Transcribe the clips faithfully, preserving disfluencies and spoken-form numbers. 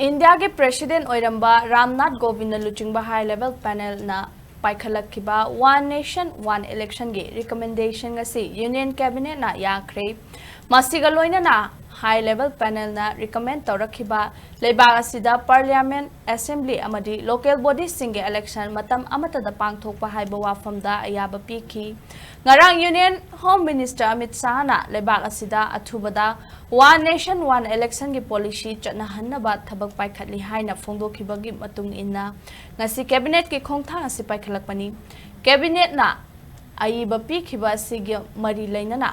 ꯏꯟꯗꯤꯌꯥꯒꯤ ꯄ꯭ꯔꯦꯁꯤꯗꯦꯟ ꯑꯣꯏꯔꯝꯕ ꯔꯥꯝꯅꯥꯊ ꯀꯣꯕꯤꯟꯗ ꯂꯨꯆꯤꯡꯕ ꯍꯥꯏ ꯂꯦꯚꯦꯜ ꯄꯦꯅꯦꯜꯅ ꯄꯥꯏꯈꯠꯂꯛꯈꯤꯕ One Nation One Election ꯒꯤ ꯔꯤꯀꯃꯦꯟꯗꯦꯁꯟ ꯑꯁꯤ ꯌꯨꯅꯤꯌꯟ ꯀꯦꯕꯤꯅꯦꯠꯅ ꯌꯥꯈ꯭ꯔꯦ꯫ ꯃꯁꯤꯒ ꯂꯣꯏꯅꯅ ꯍꯥꯏ ꯂꯦꯚꯦꯜ ꯄꯦꯅꯦꯜꯅ ꯔꯤꯀꯃꯦꯟ ꯇꯧꯔꯛꯈꯤꯕ ꯂꯩꯕꯥꯛ ꯑꯁꯤꯗ ꯄꯥꯔꯂꯤꯌꯥꯃꯦꯟ, ꯑꯦꯁꯦꯝꯕ꯭ꯂꯤ ꯑꯃꯗꯤ ꯂꯣꯀꯦꯜ ꯕꯣꯗꯤꯁꯤꯡꯒꯤ ꯏꯂꯦꯛꯁꯟ ꯃꯇꯝ ꯑꯃꯠꯇꯗ ꯄꯥꯡꯊꯣꯛꯄ ꯍꯥꯏꯕ ꯋꯥꯐꯝꯗ ꯑꯌꯥꯕ ꯄꯤꯈꯤ꯫ ꯉꯔꯥꯡ ꯌꯨꯅꯤꯌꯟ ꯍꯣꯝ ꯃꯤꯅꯤꯁꯇꯔ ꯑꯃꯤꯠ ꯁꯥꯍꯅ ꯂꯩꯕꯥꯛ ꯑꯁꯤꯗ ꯑꯊꯨꯕꯗ One Nation One Election ꯒꯤ ꯄꯣꯂꯤꯁꯤ ꯆꯠꯅꯍꯟꯅꯕ ꯊꯕꯛ ꯄꯥꯏꯈꯠꯂꯤ ꯍꯥꯏꯅ ꯐꯣꯡꯗꯣꯛꯈꯤꯕꯒꯤ ꯃꯇꯨꯡ ꯏꯟꯅ ꯉꯁꯤ ꯀꯦꯕꯤꯅꯦꯠꯀꯤ ꯈꯣꯡꯊꯥꯡ ꯑꯁꯤ ꯄꯥꯏꯈꯠꯂꯛꯄꯅꯤ꯫ ꯀꯦꯕꯤꯅꯦꯠꯅ ꯑꯏꯕ ꯄꯤꯈꯤꯕ ꯑꯁꯤꯒ ꯃꯔꯤ ꯂꯩꯅꯅ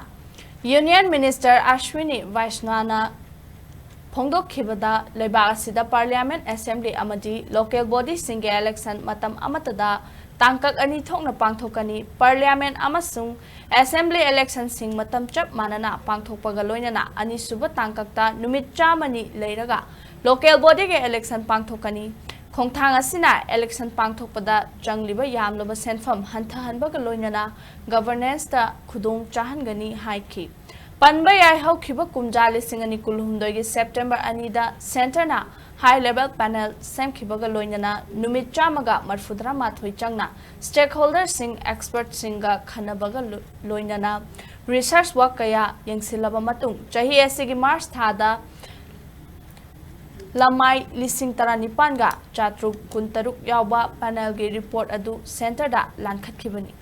ꯌꯨꯅꯤꯌꯟ ꯃꯤꯅꯤꯁꯇꯔ ꯑꯁ꯭ꯋꯤꯅꯤ ꯋꯥꯏꯁꯅꯥꯅ ꯐꯣꯡꯗꯣꯛꯈꯤꯕꯗ, ꯂꯩꯕꯥꯛ ꯑꯁꯤꯗ ꯄꯥꯔꯂꯤꯌꯥꯃꯦꯟ, ꯑꯦꯁꯦꯝꯕ꯭ꯂꯤ ꯑꯃꯗꯤ ꯂꯣꯀꯦꯜ ꯕꯣꯗꯤꯁꯤꯡꯒꯤ ꯏꯂꯦꯛꯁꯟ ꯃꯇꯝ ꯑꯃꯠꯇꯗ ꯇꯥꯡꯀꯛ ꯑꯅꯤ ꯊꯣꯛꯅ ꯄꯥꯡꯊꯣꯛꯀꯅꯤ꯫ ꯄꯥꯔꯂꯤꯌꯥꯃꯦꯟ ꯑꯃꯁꯨꯡ ꯑꯦꯁꯦꯝꯕ꯭ꯂꯤ ꯏꯂꯦꯛꯁꯟꯁꯤꯡ ꯃꯇꯝ ꯆꯞ ꯃꯥꯟꯅꯅ ꯄꯥꯡꯊꯣꯛꯄꯒ ꯂꯣꯏꯅꯅ ꯑꯅꯤꯁꯨꯕ ꯇꯥꯡꯀꯛꯇ ꯅꯨꯃꯤꯠ ꯆꯥꯝꯃꯅꯤ ꯂꯩꯔꯒ ꯂꯣꯀꯦꯜ ꯕꯣꯗꯤꯒꯤ ꯏꯂꯦꯛꯁꯟ ꯄꯥꯡꯊꯣꯛꯀꯅꯤ꯫ ꯈꯣꯡꯊꯥꯡ ꯑꯁꯤꯅ ꯏꯂꯦꯛꯁꯟ ꯄꯥꯡꯊꯣꯛꯄꯗ ꯆꯪꯂꯤꯕ ꯌꯥꯝꯂꯕ ꯁꯦꯟꯐꯝ ꯍꯟꯊꯍꯟꯕꯒ ꯂꯣꯏꯅꯅ ꯒꯚꯔꯅꯦꯟꯁꯇ ꯈꯨꯗꯣꯡ ꯆꯥꯍꯟꯒꯅꯤ ꯍꯥꯏꯈꯤ꯫ ꯄꯟꯕ ꯌꯥꯏ, ꯍꯧꯈꯤꯕ ꯀꯨꯝꯖꯥ ꯂꯤꯁꯤꯡ ꯑꯅꯤ ꯀꯨꯟꯍꯨꯝꯗꯣꯏꯒꯤ ꯁꯦꯞꯇꯦꯝꯕꯔ ꯑꯅꯤꯗ ꯁꯦꯟꯇꯔꯅ ꯍꯥꯏ ꯂꯦꯚꯦꯜ ꯄꯦꯅꯦꯜ ꯁꯦꯝꯈꯤꯕꯒ ꯂꯣꯏꯅꯅ ꯅꯨꯃꯤꯠ ꯆꯥꯝꯃꯒ ꯃꯔꯤꯐꯨꯇꯔꯥꯃꯥꯊꯣꯏ ꯆꯪꯅ ꯁ꯭ꯇꯦꯛꯍꯣꯜꯗꯔꯁꯤꯡ, ꯑꯦꯛꯁꯄꯔꯠꯁꯤꯡꯒ ꯈꯟꯅꯕꯒ ꯂꯣ-, ꯂꯣꯏꯅꯅ ꯔꯤꯁꯔꯆ ꯋꯥꯔꯛ ꯀꯌꯥ ꯌꯦꯡꯁꯤꯜꯂꯕ ꯃꯇꯨꯡ, ꯆꯍꯤ ꯑꯁꯤꯒꯤ ꯃꯥꯔꯆ ꯊꯥꯗ ꯂꯃꯥꯏ ꯂꯤꯁꯤꯡ ꯇꯔꯥꯅꯤꯄꯥꯟꯒ ꯆꯥꯇ꯭ꯔꯨꯛ ꯀꯨꯟꯇꯔꯨꯛ ꯌꯥꯎꯕ ꯄꯦꯅꯦꯜꯒꯤ ꯔꯤꯄꯣꯔꯠ ꯑꯗꯨ ꯁꯦꯟꯇꯔꯗ ꯂꯥꯟꯈꯠꯈꯤꯕꯅꯤ꯫